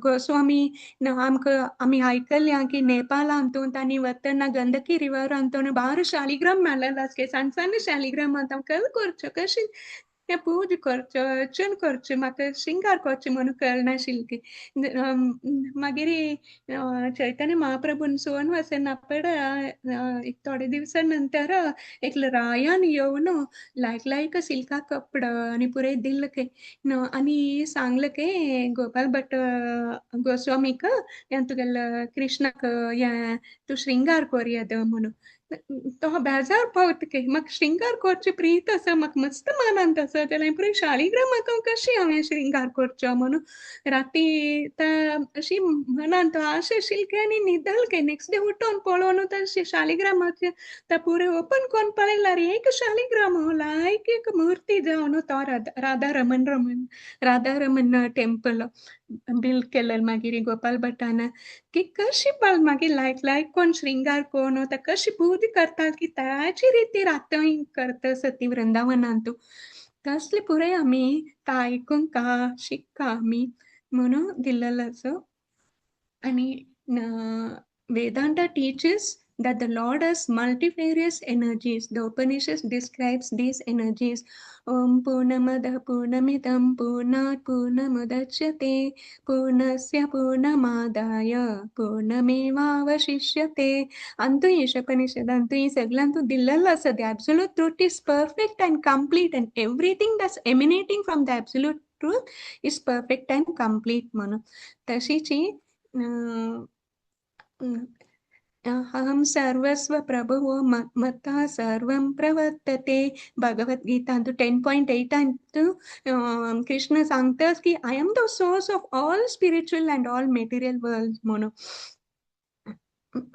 गोस्वामी आमकां आमी आयकल्या की नेपाळांतून तांणी वतना गंदकी रिवरांतून बार शालिग्राम मेळ्ळेलो आसा, सण सण शालिग्राम आतां कल करचो कशें तें पूज करचो, अर्चन करचें, म्हाका श्रृंगार करचें म्हणून कळनाशिल्लें. मागीर चैतन्य महाप्रभून सोन वचना पड एक थोडे दिवसा नंतर एकलो रायान येवन लायक लायक सिल्का कपडो आनी पुरे दिल्ले खंय आनी सांगलें की गोपाल भट गोस्वामीक हें तुगेलो कृष्णाक हें तूं श्रृंगार कोरया म्हणून. तो बेजार पावता की म्हाका श्रृंगार करचें प्रीत आसा, म्हाका मस्त मनांत आसा, जाल्यार पुराय शालिग्रामाक हांव कशें हांवें श्रृंगार करचो म्हणून राती अशी मनांत आशा आशिल्ली की आनी न्हिदल की नेक्स्ट डे उठोन पळोवन तशें शालिग्रामाचें तें पुरें ओपन करून पळयल्यार एक शालिग्राम लायक एक मुर्ती जावन तो राधा रमन रमन राधा रमन टेम्पल बिल्ड केलें मागीर गोपाल भटान की कशी पळ मागीर लायक लायक कोण श्रृंगार कोण ते कशी पूज करता की ताची रिती रातय करता सती वृंदावनांतू तसले पुराय आमी आयकूंक शिक्का आमी म्हणून दिल्लेलो आसा. आनी Vedanta teaches that the Lord has multifarious energies. The Upanishads describes these energies. Om Purnamada Purnamidam Purnat Purnamudachyate Purnasya Purnamadaya Purnamevavashishyate. Antu Ishopanishad, antu सगळ्यांतू दिल्लेलो आसा. The absolute truth is perfect and complete and everything that's emanating from the absolute truth is perfect and complete म्हणून. तशीची अहं सर्वस्व प्रभुवो मत्तः सर्वं प्रवर्तते. भगवद्गीतांतु 10.8 कृष्ण सांगता की I am the source of all spiritual and all material world म्हणून.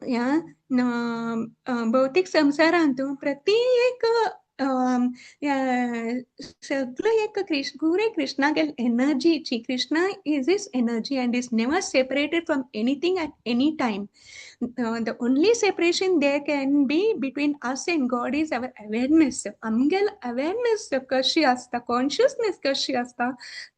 ह्या भौतीक संवसारांतू प्रत्येक सगळं एक कृष्ण पुरे कृष्णागेल एनर्जीची. Krishna is his energy and is never separated from anything at any time. The only separation there can be between us and God is our awareness. आमगेल awareness कशी आसता, कॉन्शियसनेस कशी आसता,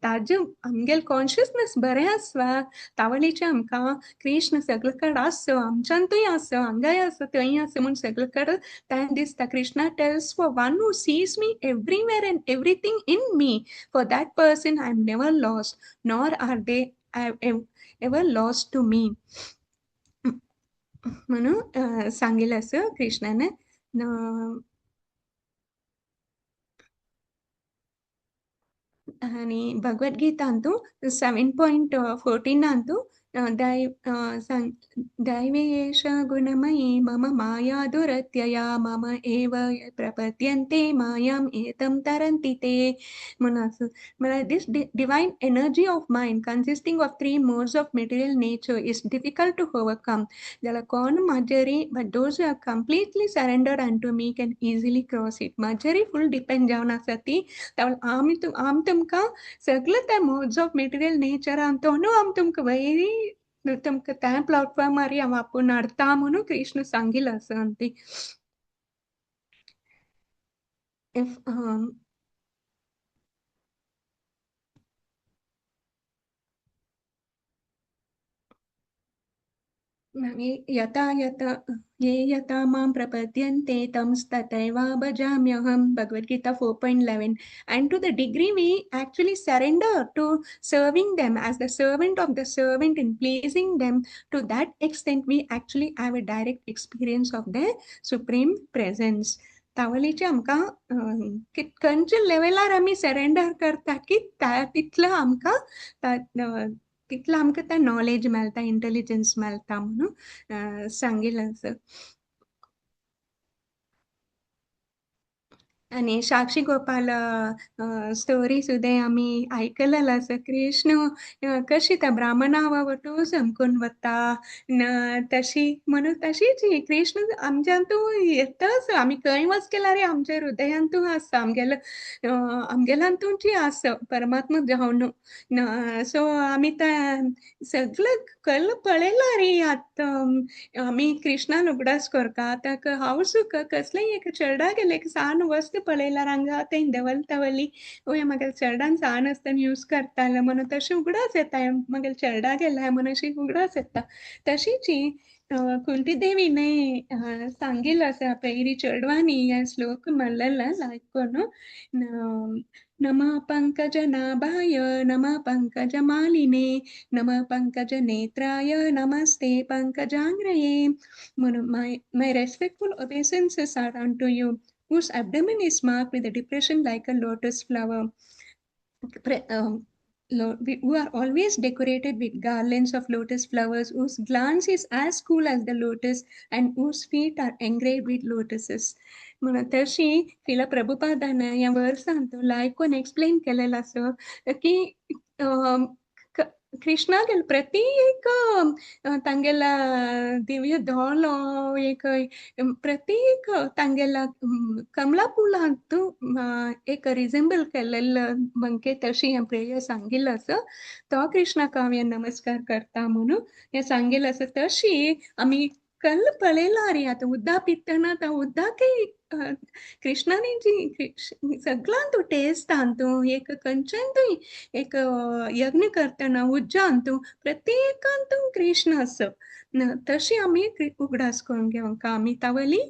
ताजे आमगेल कॉन्शियसनेस बरें आसता तावळीचें आमकां कृष्ण सगळे कडेन आसा, आमच्यांतूय आसा, हांगाय आसा, थंय आसा म्हूण सगळे कडेन तें दिसता. Krishna tells for one who sees me everywhere and everything in me, for that person I am never lost, nor are they ever lost to me म्हणून सांगितलं असं कृष्णाने. आणि भगवद्गीतांतू 7.14 दैवेश गुणमयी मम माया दुरत्यया मम एव प्रपद्यन्ते मायाम एतं तरन्ति ते म्हणून आसा. म्हळ्यार this divine energy of mind consisting of three modes of material nature is difficult to overcome. जाल्यार कोण म्हाजेरी but those who have completely surrendered unto me can easily cross it. म्हाजेरी full depend जावन आसा ती आमी आम तुमकां सगळे त्या मोड्स ऑफ मटेरियल नेचरान तो न्हू आमी तुमकां वयरी तुमकां त्या प्लॅटफॉर्मार हांव आपूण हाडटा म्हणून कृष्ण सांगिल्लें आसा ती. If यथा यथा ये यथा मां प्रपद्यन्ते तं तथैव भजाम्यहं. Bhagavad Gita 4.11. And to the degree we actually surrender to serving them as the servant of the servant in pleasing them, to that extent we actually have a direct experience of the supreme presence. तावलीचे आमकां खंयच्या लेवलार आमी surrender करता की तितलो आमकां तितलो आमकां तें नॉलेज मेळटा, इंटेलिजन्स मेळटा म्हणून सांगिल्लें आसा. आनी साक्षी गोपाल स्टोरी सुद्दां आमी आयकलेलं आसा. कृष्ण कशी त्या ब्राह्मणा वटू समकून वता तशी म्हणून तशीच कृष्ण आमच्यांतू येताच. आमी खंय वच केल्यार आमच्या हृदयांतू आसा, आमगेलो आमगेल्यांतूची आसा परमात्मा जावन. सो आमी त्या सगळे कल पळयला रे. आतां आमी कृष्णान उगडास करता आतां हांव सुख कसलेंय एक चेडा गेलें एक सान वस्त पळयल्यार हांगा तें दवरतावली ओय म्हागेल्या चेरडान सान आसतना यूज करतालें म्हणून तशें उगडास येता. म्हागेल्या चेरडा गेल्या म्हणून अशी उगडास येता. तशीच कुंती देवीने सांगिल्लें आसा पयलीं चेडवांनी हे श्लोक म्हणलेलें लायक करून. नमः पंकजनाभाय नमः पंकजमालिने नमः पंकजनेत्राय नमस्ते पंकजांग्रये. म्हणून my respectful obeisances are unto you, whose abdomen is marked with a depression like a lotus flower, who are always decorated with garlands of lotus flowers, whose glance is as cool as the lotus, and whose feet are engraved with lotuses. म्हणून तशी श्रील प्रभुपादान ह्या वर्सान तो लायकून explain केलेलो आसा की कृष्णागेल प्रति एक तांगेला दिव्य दोलो एक प्रत्येक तांगेला कमला फुलांत एक रिझेंबल केलेलं मंके तशी हें प्रेयर सांगिल्लें आसा. तो कृष्णा काव्य नमस्कार करता म्हणून हें सांगिल्लें आसा. तशी आमी कल पळयला रे आतां उदक पितना त्या उदकय कृष्णाने जी सगळ्यांतू टेस्ट तूं एक खंयच्यान एक यज्ञ करतना उज्जान तूं प्रत्येकान तूं कृष्ण आसा. तशी आमी उगडास करून घेवंक आमी तावली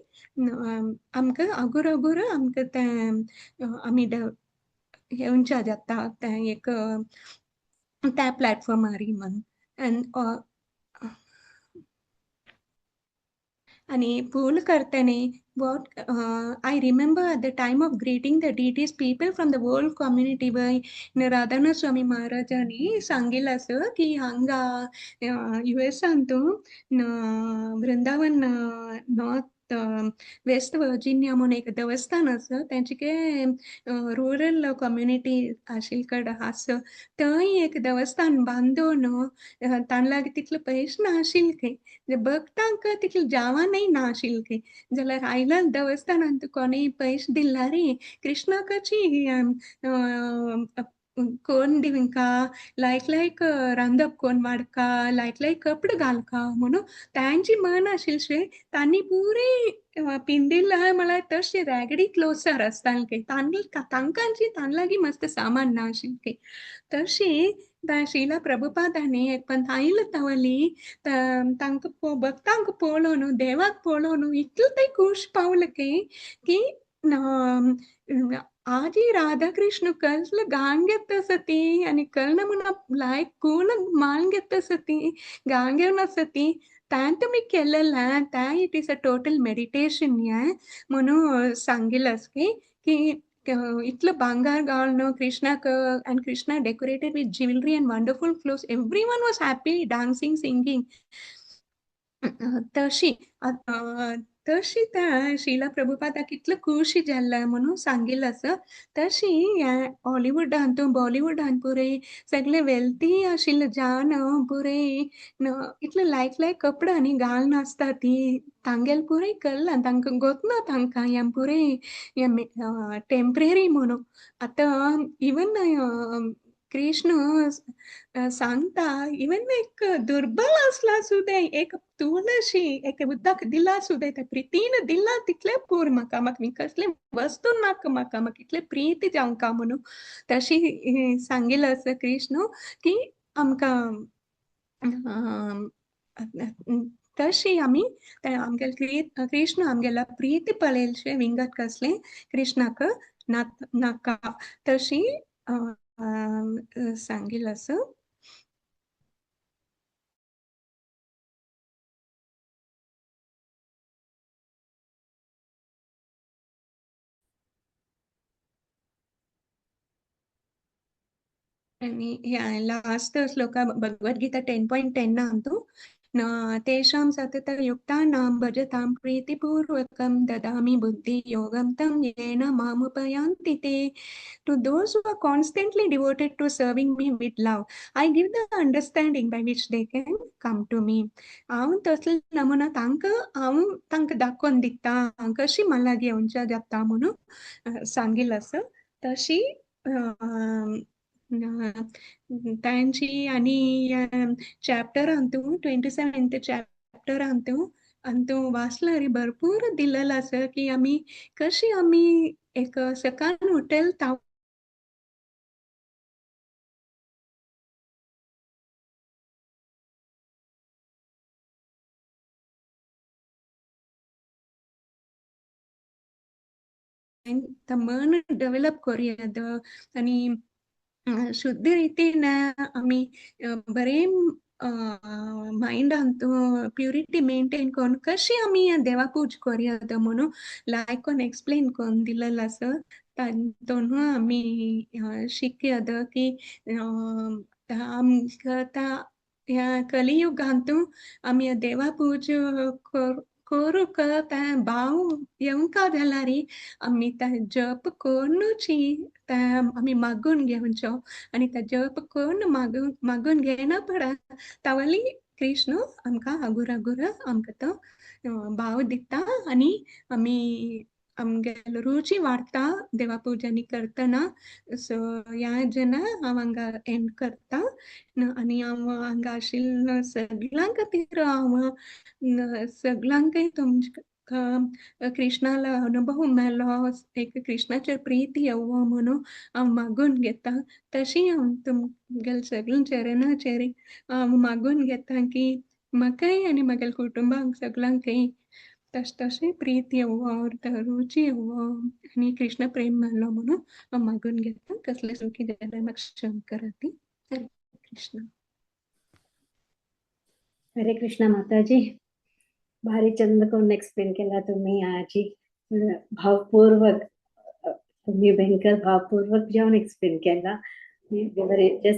आमकां अगुर अगुर आमकां तें आमी येवच्या जाता तें एक त्या प्लॅटफॉर्मार म्हण. आनी पूल करतना what I remember at the time of greeting the deities, people from the world community by Radhanath Swami महाराजांनी सांगिल्लें आसा की हांगा युएसांतू वृंदावन नॉर्थ वेस्ट वर्जिनिया म्हणून एक देवस्थान आसा, तेंचे रुरल कम्युनिटी आशिल्ले कडेन आसा. थंय एक देवस्थान बांदून तांचे लागीं तितले पयशे नाशिल्ले खंय, भक्तांक तितलें जेवणय नाशिल्लें खंय. जाल्यार आयला देवस्थानांत कोणूय पयशे दिल्यार कृष्णाकची कोण दिवंका, लायक लायक रांदप कोण वाडका, लायक लायक कपडे घालका म्हणून तांची मन आशिल्लें. तांणी पुरे पिंदिल्लें म्हळ्यार तशें रॅगडी क्लोसार आसतालें खंय. तांकांची तांचे लागीं मस्त सामान नाशिल्लें खंय. तशी श्रीला प्रभुपादांनी एक पण आयले तावली तांकां भक्तांक पळोवन देवाक पळोवन इतलें ते खूश पावले खंय की आजी राधाकृष्ण कसलं गाण घेत आसा ती आनी कर्ण म्हूण लायक कूल मान घेत आसा ती गाण घेवन आसा ती. ताणें तुमी केलेलें तें it is a total meditation हें म्हणून सांगिल्लें आसा की इतलो भांगार घालून कृष्णाक and Krishna decorated with jewellery and wonderful clothes, everyone was happy dancing singing. तशी तशी त्या श्रीला प्रभुपादाक इतलो खुशी जाल्ला म्हणून सांगिल्लें आसा. तशी ह्या हॉलिवूडांत बॉलिवूडांत पुरे सगळे वेल्थी आशिल्ले जाण पुरे इतले लायक लायक कपडे आनी घालून आसता ती तांगेले पुरे कल्ला तांकां गोतना तांकां हें पुरे हें टेंपररी म्हणून. आतां इवन कृष्ण सांगता इवन एक दुर्बल आसला सुद्दां एक तुळशी एक उदक दिला सुद्दां त्या प्रितीन दिला तितलें पूर म्हाका, म्हाका कसलें वस्तू नाका म्हाका, म्हाका इतलें प्रीत जावंका म्हणून. तशी सांगिल्लें आसा कृष्ण की आमकां तशी आमी आमगेले कृष्ण आमगेल्या प्रीती पळयलशें विंगत कसलें कृष्णाक नाका तशी सांगिल्लें आसा. आनी ह्या लास्ट श्लोका भगवद्गीता 10.10 तूं तेषां सततयुक्तानां भजतां प्रीतिपूर्वकं ददामि बुद्धियोगं तं येन मामुपयान्ति ते. To those who are constantly devoted to serving me with love, I give the understanding by which they can come to me. हांव तसलो नमुना तांकां हांव तांकां दाखोवन दिता कशी म्हाका घेवच्या जाता म्हणून सांगिल्लें आसा. तशी तांची आनी चॅप्टरांतू 27th चॅप्टरांतू अंतू वाचल्यार भरपूर दिलेलें आसा की आमी कशी आमी एक सकाळ उठेल मन डेव्हलप करूया आनी शुद्ध रितीन आमी बरें मायंडांत प्युरिटी मेंटेन करून कशी आमी देवा पूज करूया म्हणून लायक कोन एक्सप्लेन करून दिलेलो आसा. तातूंत आमी शिकया की आमकां ह्या कलियुगांत आमी देवा पूज करूंक तें भाव येवंका जाल्यार आमी तें जप करुनूच तें आमी मागून घेवचो आनी तें जप करून मागून मागून घेयना पडा तावली कृष्ण आमकां आगूर आगूर आमकां तो भाव दिता आनी आमी आमगेलो रुची वाडटा देवा पुजानी करतना. सो ह्या जेन्ना हांव हांगा एंड करता आनी हांव हांगा आशिल्ल्या सगळ्यां खातीर हांव सगळ्यांकय तुमकां कृष्णालो अनुभव मेळ्ळो, एक कृष्णाचेर प्रीती येवो म्हणून हांव मागून घेता. तशी हांव तुमगेल्या सगळ्यां चरणाचेर हांव मागून घेता की म्हाकाय आनी म्हगेल्या कुटुंबाक सगळ्यांकय तश तशें प्रीत येवो, रुची येवो आनी कृष्ण प्रेम मेळ्ळो म्हणून हांव मागून घेता. कसले चुकी जाल्यार म्हाका क्षमा करात. हरे कृष्ण. हरे कृष्ण माताजी. भारी चंद करून एक्सप्लेन केला तुम्ही आजी, भावपूर्वक, तुम्ही भयंकर भावपूर्वक जेवण एक्सप्लेन केला. जस्ट